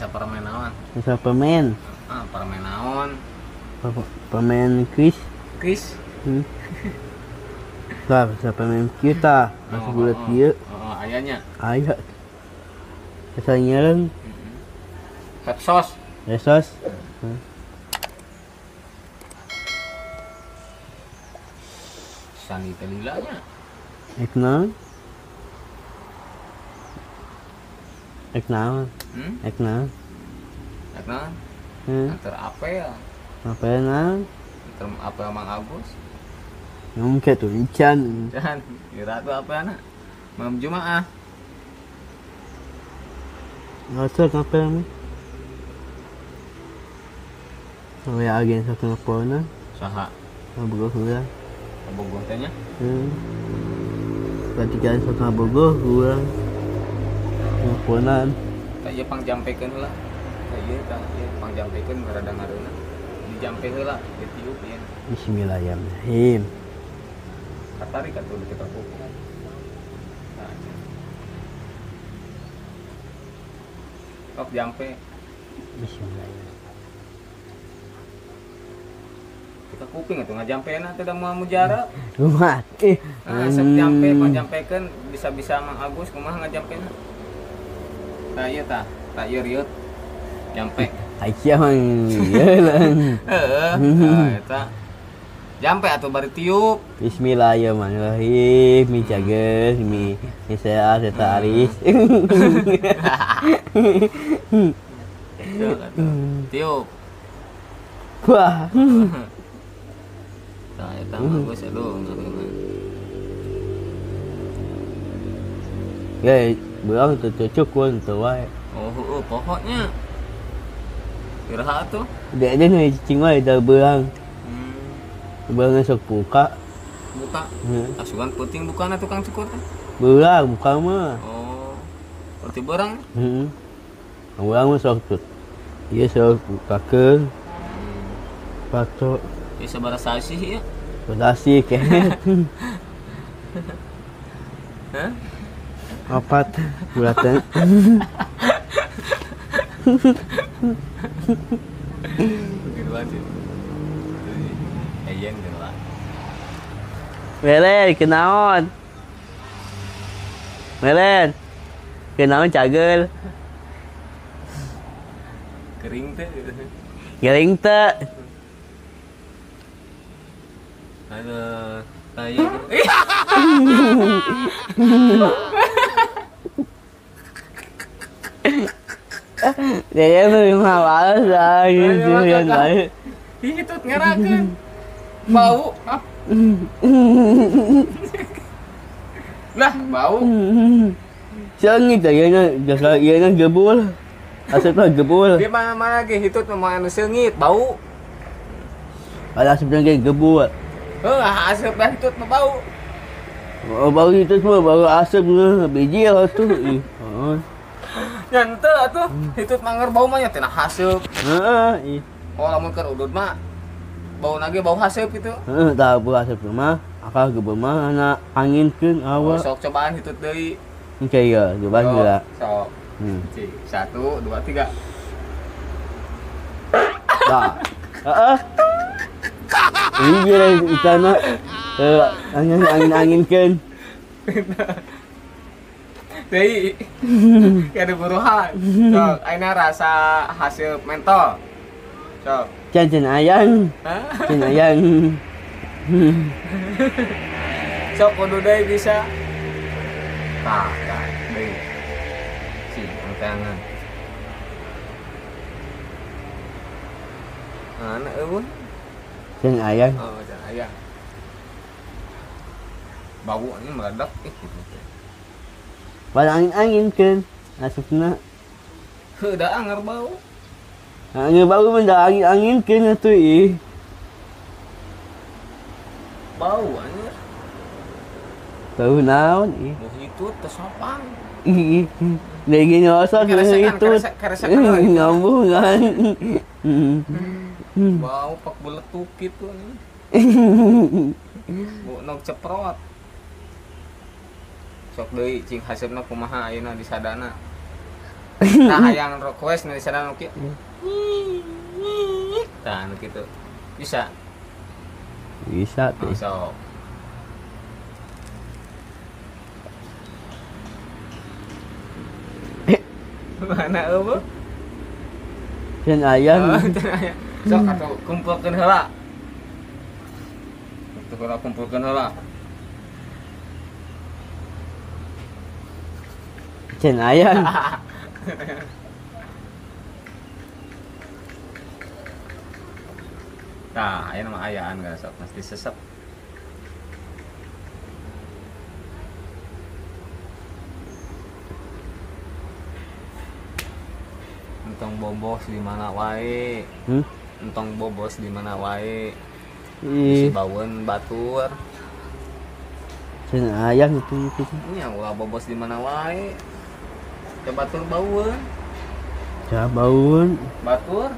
Rasa permen naon? Rasa permen. Ah, permen naon? Permen kris. Kris. Lah, rasa permen kita. Rasa bulat kieu. Heeh, aya nya. Aya. Rasa nyereng. Hot sauce. Hot sauce. Sani teh lila nya. Ek naon? Ek naon? Ek naon? Ek naon? Antar apel. Apel naon? Antar apel Mang Agus. Mungkin tuh ican. Ican, kira tuh apelna. Malam Jumaah. Ngasok apel mah. Sampai agen satu ngapona. Saha? Ngabogoh urang. Ngabogoh teh nya? Berarti kan sok ngabogoh urang. Ngaponan. Tah ieu pangjampekeun heula. Tah ieu pangjampekeun rada ngareuna. Dijampe heula ditiup ieu. Bismillahirrahmanirrahim. Katarik atuh di kita kuku. Nah. Sok jampe. Bismillahirrahmanirrahim. Kita kuping atuh ngajampena teh da moal mujarab. Kumaha? Nah, sok jampe pangjampekeun bisa-bisa Mang Agus kumaha ngajampena. Tah ieu tah, tah ieu riut. Jampe. Aisyah mah ieu lah. Heeh, tah eta. Jampe atuh bari tiup. Bismillahirrahmanirrahim. Mi jaga mi saya eta aris. Tiup. Wah. Tah eta Mang Agus aduh ngareuna. Ya, beurang teu cocok kun teu wae. Oh, heueuh pokoknya. Iraha atuh? Dek nu cicing wae da beurang. Beurang sok buka. Buka. Asugan peuting bukana tukang cukur teh. Beurang buka mah. Oh. Berarti beurang? Heeh. Beurang mah sok teu. Ieu sok bukakeun. Patok. Ieu sabaraha sasih ieu? Sasih keh. Hah? 4 bulatan. Melen, kenaon? Melen, kenaon cagel? Kering teh. Kering teh. Aduh, tayo. Dia mah malas gitu ya bae. Hitut ngerakeun. Bau. Lah, bau. Sengit ieu nya, jasa ieu nya gebul. Asupna gebul. Di mana-mana ge hitut mah anu seungit, bau. Ada asupna ge gebul. Heuh, asup dah hitut mah bau. Oh, bau hitut mah bau asup biji atuh. Ih, heeh. Nya henteu atuh, hitut mangeur bau mah nya tina haseup. Heeh, ih. Oh, lamun keur udud mah bau nage bau haseup kitu. Heeh, tah bau haseup mah akal gebul mah ana anginkeun awak. Oh, sok cobaan hitut deui. Engke ieu, cobaan heula. Sok. 1 2 3. Tah. Heeh. Iya itana angin-anginkeun. Deui. Kada buruhan. Sok, ayeuna rasa hasil mentol. Sok. Can can ayang. Can ayang. Sok kudu deui bisa. Tah, tah, deui. Cing, tangan. Mana eueuh? Can ayang. Oh, can ayang. Bau ini meledak gitu. Pada angin-anginkeun asupna. Heuh, da anger bau. Angin bau mah da angin-anginkeun atuh ih. Bau anjir. Bau naon ih? Bau hitut teu sopan. Ih. Lagi nyosok hitut. Keresekan ngambungan. Bau pak beletuk kitu anjing. Bau nog ceprot. Sok deui cing haseupna kumaha ayeuna disadana. Nah, hayang request nu disana nu kieu. Tah nu kitu. Bisa. Bisa tuh. Sok. Mana eueuh? Can aya. Oh, can aya. Sok atuh kumpulkeun heula. Atuh heula kumpulkeun heula. Can aya. Tah, aya mah ayaan geus sok mesti sesep. Entong bobos di mana wae. Entong bobos di mana wae. Si baweun batur. Can aya gitu gitu. Nya ulah bobos di mana wae. Ke batur baweun. Ya baweun. Batur.